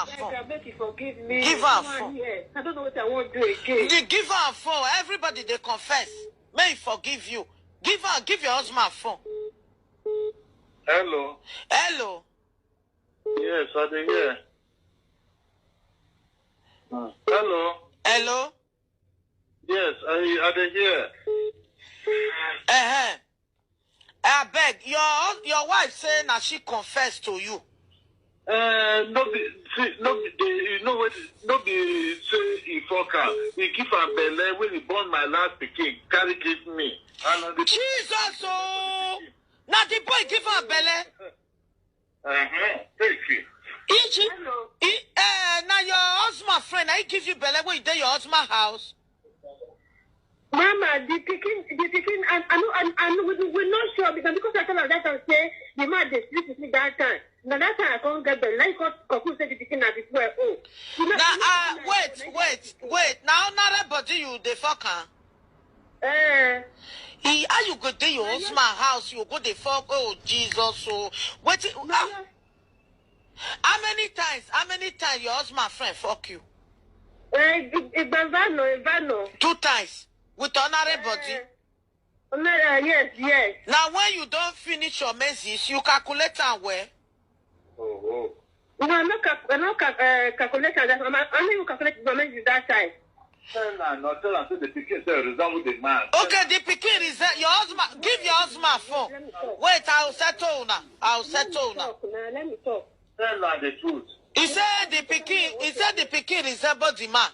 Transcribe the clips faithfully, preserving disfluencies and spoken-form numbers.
Abeg, make you forgive me. Give her phone. I don't know what I wan do again. Give her phone. Everybody dey confess. May he forgive you. Give her, give your husband phone. Hello. Hello. Yes, I dey hear. Hmm. Hello. Hello. Yes, I, I dey hear. Uh-huh. Abeg, your your wife say na she confess to you. Uh, no be see, no be the, you know what? No be say he fuck am. He give am belle when he born my last pikin, carry give me. And on the Jesus oh, na the boy give am belle. Uh-huh. Thank you. Iji, he, uh, na your husband friend, na he give you belle when you dey your husband house. Mama, the pikin, the pikin, I, I know, I, I know, we, we not sure because, because I tell her that time say the man dey sleep with me that time. Na that time I come get belle. Like God conclude say the pikin na before I old. You know, na you know, ah, wait, wait, wait. Na honorary body you dey fuck am. Eh. He, how you go dey your husband house? You go dey fuck? Oh Jesus! So wait. No, ah. No. How many times? How many times your husband friend fuck you? Eh, Ivano, Ivano. Two times with honorary body. Eh, honorary, yes, yes. Now when you don't finish your menses, you calculate am well. Oh, oh. No, I no calc-, I no calc-, uh, calculate am. That's, I only you calculate my menses that time. Tell am, no, tell am say the pikin say resemble the man. Okay, the pikin resemble your husband. Give your husband phone. Let me talk. Wait, I will settle una. I will settle una. Let me talk now. Let me talk. Tell am the truth. He said the pikin. He said the pikin resemble the man.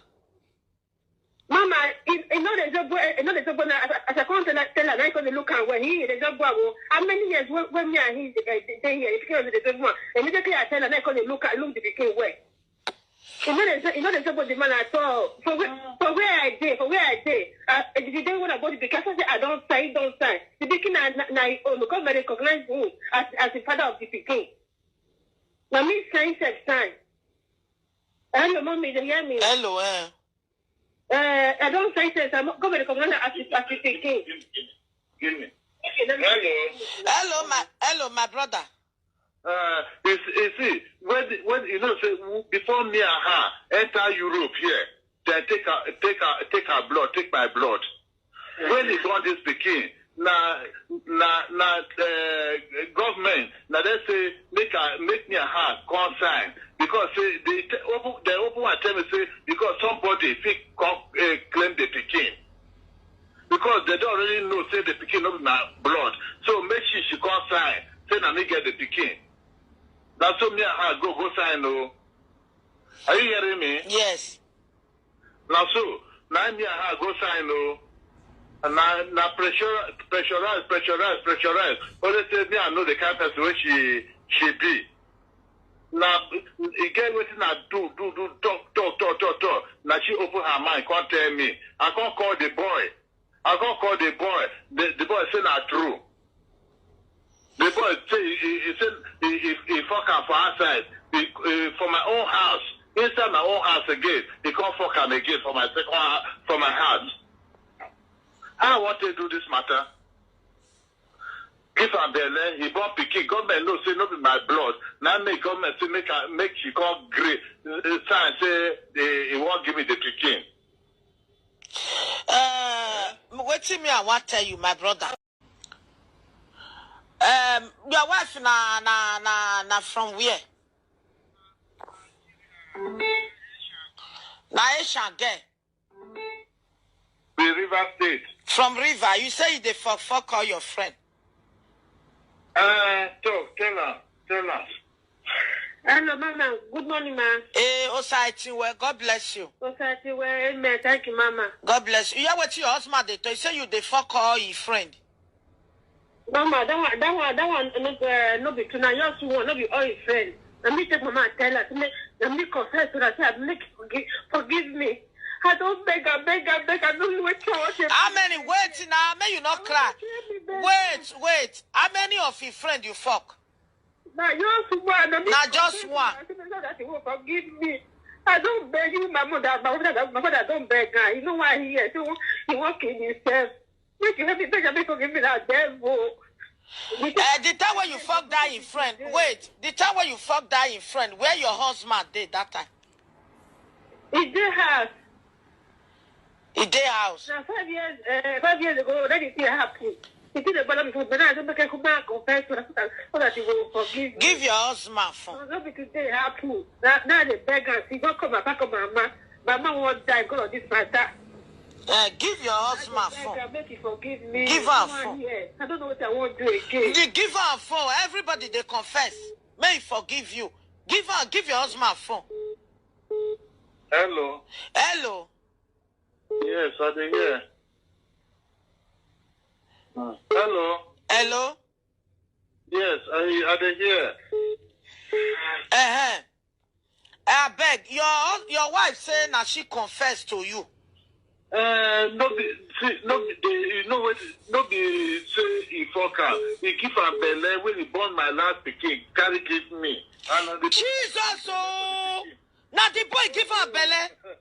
Mama, he, he know the job. He know the job now. As, as I come tell her, tell her, now he come dey look am well. He dey job well. Oh. How many years when, when me and he dey, dey, dey here? The pikin dey job well. Immediately I tell her, now he come dey look at, look the pikin well. You know they say, you know they say about the man at all. For where, for where I dey, for where I dey, uh, the day when I bought the pikin, I say I don't sign, don't sign. The pikin na, na, na him own. Come recognize me as, as the father of the pikin. Na me sign, self sign. Hello, mommy, you hear me? Hello, eh. Uh, I don't sign, self sign. Come recognize as the, as the pikin. Give me. Okay, let me. Hello. Hello, my, hello, my brother. Uh, you, s-, you see, when, when you know, say, w-, before me and her enter Europe here, they take her, take her, take her blood, take my blood. When he born this pikin, na, na, na, uh, government, na they say make her, make me and her come sign because say they t-, open, they open and tell me say because somebody fit come, uh, claim the pikin. Because they don't already know say the pikin no be my blood. So make she, she come sign. Say na me get the pikin. Na so me and her go, go sign o. Are you hearing me? Yes. Na so, na me and her go sign o. Na, na pressure, pressurize, pressurize, pressurize. Only say me I know the kind person wey she, she be. Na, e get wetin I do, do, do, talk, talk, talk, talk, talk. Na she open her mind, come tell me. I come call the boy. I come call the boy. The, the boy say na true. The boy say he, he, he say he, he, he fuck her for outside. He, he, for my own house, inside my own house again, he come fuck am again for my second hou-, for my house. How I want to do this matter? Give am belle, he born pikin. Government know say no be my blood. Now make government say make her, make she come gree, uh, sign say he, he won't give me the pikin. Uh, wetin me I wan tell you, my brother. Um, your wife na, na, na, na from where? Na Asian girl. The River State. From River, you say you dey fuck, fuck all your friend. Uh, talk, tell her, tell her. Hello, Mama. Good morning, ma. Eh, Osaiti, well, God bless you. Osaiti, well, amen. Thank you, Mama. God bless you. You hear what your husband dey talk? He say you dey fuck all his friend. Mama, that one, that one, that one, no, uh, no be true. Now, yours one, no be all his friend. Let me take Mama and tell her. Let me, let me confess to her. Say, make forgive, forgive me. I don't beg, I beg, I beg. I don't know what you want. How many? Wait now, may you not cry. Wait, wait. How many of his friend you fuck? Na just one. Na me just one. I say, "Lord, that you will forgive me." I don't beg you, my mother, my mother, my mother don't beg now. You know why he here? So he won't kill himself. Make you help me, beg, beg, forgive me, that devil. Uh, the time when you fuck that in friend, wait, the time when you fuck that in friend, where your husband did that time? He dey house. He dey house. Na five years, uh, five years ago, that is thing happen. He did a bother because, but I don't make a come back confess so that, so that he will forgive me. Give your husband phone. No be today happen. Now, now they beg us. He go come back, come mama. Mama won't die. God, this matter. Uh, give your husband Beg phone. Her, make he forgive me. Give her Come on phone. Here. I don't know what I won't do again. They give her phone. Everybody they confess. May he forgive you. Give her, give your husband phone. Hello. Hello. Yes, I dey hear. Hmm. Hello. Hello. Yes, I I dey hear. Uh-huh. I beg your your wife say now she confess to you. Uh, no be see, no be the, you know what? No be say he fuck her. He give her belle when he born my last pikin, carry give me. And I dey Jesus oh. Now the boy give her belle.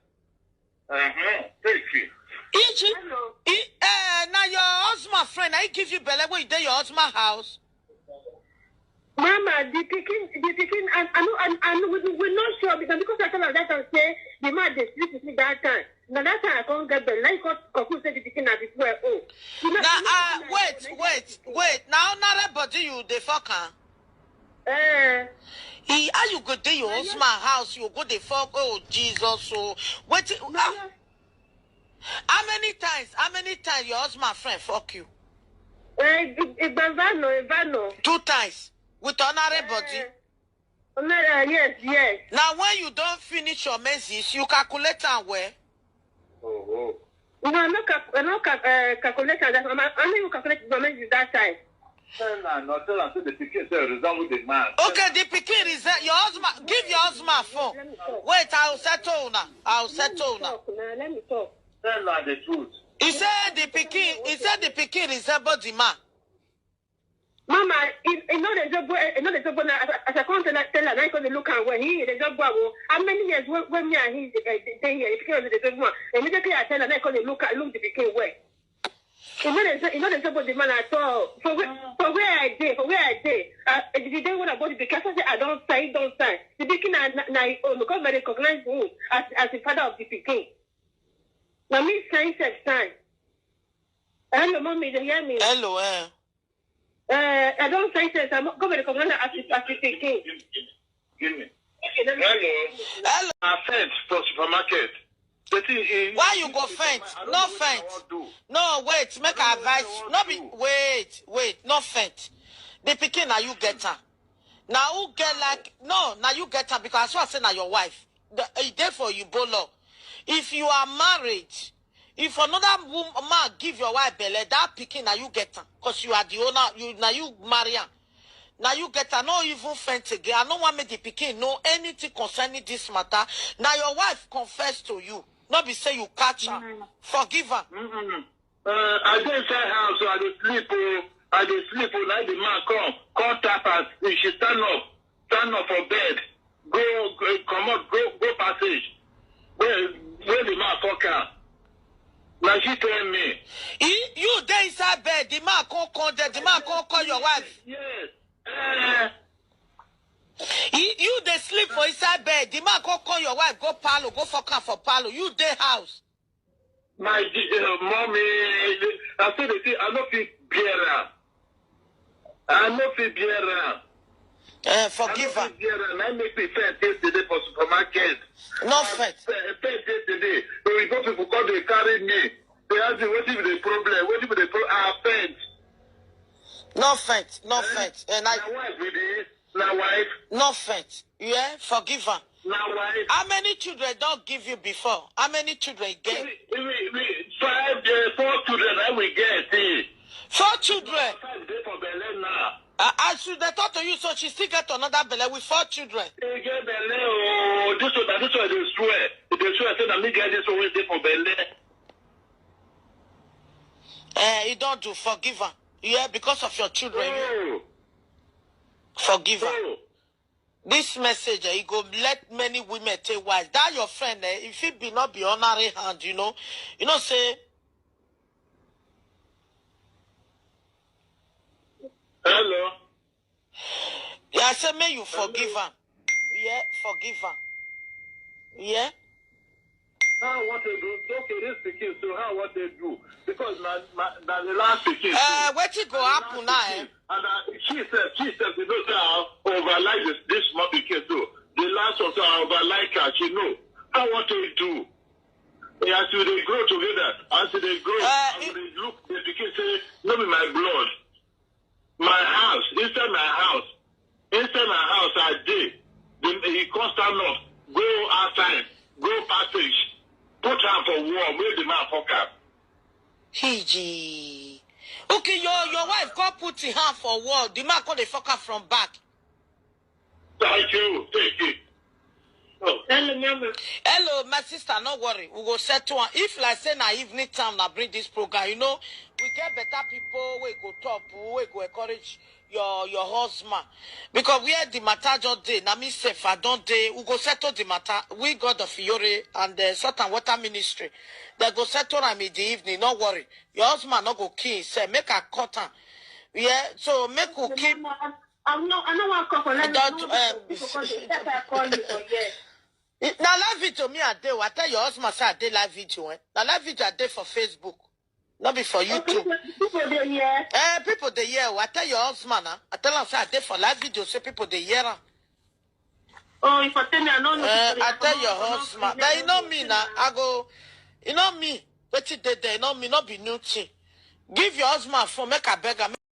Uh-huh. Thank you. Iji, Hello. he, uh, now your husband friend, I give you belle when you dey your husband house. Mama, the pikin, the pikin, and I know, and I know we, we not sure because because I tell her that and say the man dey sleep with me that time. Now that time I can't get belle. Now you can't conclude say the pikin na before oh. You know, Now, you know, uh, you know, wait, you know, wait, wait. Now, now that body you the fuck her. Eh, He, how you go dey your Yeah, husband house? You go the fuck? Oh Jesus! So wait. no, Ah, no. how many times? How many times your husband friend fuck you? Eh, Ivano, Ivano. Two times with another body. Eh, no, eh, yes, yes. Now when you don't finish your menses, you calculate and where? Oh, No, I'm not, cal- I'm not cal- uh, calculating that. I'm, I'm not even calculating my menses that time. Tell her, no, tell her say the pikin say reason with the man. Okay, the pikin is that your husband. Give your husband phone. Let me talk. Wait, I'll settle now. I'll settle now. Talk now. Let me talk. Tell her the truth. He said the pikin. He said the pikin resemble the man. Mama, you, you know the job. You know the job now. As, as I come tell her, tell her, now because they look at where he the job. How many years when, when me and he uh, dey here? The pikin the job. Immediately I tell her, now because they look at look the pikin where. You know the you know the job of the man at all. For where for where I dey, for where I dey. Uh, the day when I bought the pikin, I say I don't sign, don't sign. The pikin na na na him own because I recognize him as as the father of the pikin. Na me sign self sign. Hello, mommy, you hear me? Hello, eh? Uh, I don't sign self. I'm come recognize as the as the pikin. Give me. Okay, let me Hello. Hello. I faint for supermarket. The thing is, Why you go faint? I don't No know what I faint. want do. No, wait. Make I advise. No be wait, wait. No faint. The pikin now you get her. Now who get like no? Now you get her because I say now your wife. The, e dey for you bolo. If you are married, if another woman man give your wife belle, that pikin now you get her because you are the owner. You now you marry her. Now you get her. No even faint again. I no want make the pikin know anything concerning this matter. Now your wife confess to you. No be say you catch her. Forgive her. Mm-mm. Uh, I dey inside house, so I dey sleep. Oh, I dey sleep. Oh, now the man come, come tap us. She stand up, stand up for bed. Go, go, comot, go, go passage. Where, where the man fuck her? Now she tell me. He, you dey inside bed. The man come call there. The man come call your wife. Yes. Uh, He, you dey sleep for inside bed. The man come call your wife. Go parlour. Go fuck her for parlour. You dey house. My di- uh, mommy, I say the thing, I no fit bear am. I no fit bear am. Eh, I forgive no her. Fit bear am. I make me faint yesterday for supermarket. No faint. Faint yesterday. The Igbo people come dey carry me. They ask me wetin be the problem. Wetin be the problem? I faint. No faint. No faint. And I Na wife be this. Na wife. No faint. Yeah, forgive her. Na wife. How many children don't give you before? How many children you get? We, we, we, five, uh, four children that we get. Eh. Four children. Five dey for belle now. Uh, I should have talked to you, so she still get another belle with four children. They get belle. Oh, this one, this one dey swear. They swear say na me get this one wey dey for belle. Eh, you don't do. Forgive her. Yeah, because of your children. You Oh, forgive her. oh. This message, eh, you go let many women take wise. That your friend, eh, if it be not be honoring hand, you know, you know, say, Hello. Yeah, I say make you forgive am. Yeah, forgive am. Yeah. How I want to do? Okay, this pikin, so how I want to do? Because na na na the last pikin. Uh, wetin go happen now? Eh? And uh, she said, she said, you know, say I overlike this this small pikin, so the last one, so I overlike her. She know. How I want to do? Yeah, as we dey grow together, as we dey grow, Uh, as we dey look, the pikin say, no be my blood. My house, inside my house, inside my house, I dey. Then he come stand up, go outside, go passage, put her for wall, make the man fuck her. Hiji. Okay, your your wife come put her hand for wall. The man come dey fuck her from back. Thank you, thank you. Oh, Hello, mama. Hello, my sister, no worry. We go settle am. If like say na evening time, na bring this program. You know, we get better people wey go talk, wey go encourage your your husband. Because where the matter just dey, na me sef I don dey. We go settle the matter. We God of Iyore and the Salt and Water Ministry, they go settle am in the evening. No worry. Your husband no go kill himself. Make I cut am. Yeah, so make we keep. Mama, I'm, I'm not. I don't want to call for let me. Don't, No, um, people call you. That's why I call you for here. Na live video me I dey. I tell your husband say I dey live video. Eh? Na live video I dey for Facebook. Not be for YouTube. People dey here. Eh, people dey hear. I tell your husband. Huh? I tell him say I dey for live video. Say people dey hear am. Oh, if I tell me I don't know. Eh, People dey I tell come your out, come out, husband. come But you out, know come me out. Now. I go. You know me. Wetin dey there? You know me. Not be new thing. Give your husband phone. Make I beg am.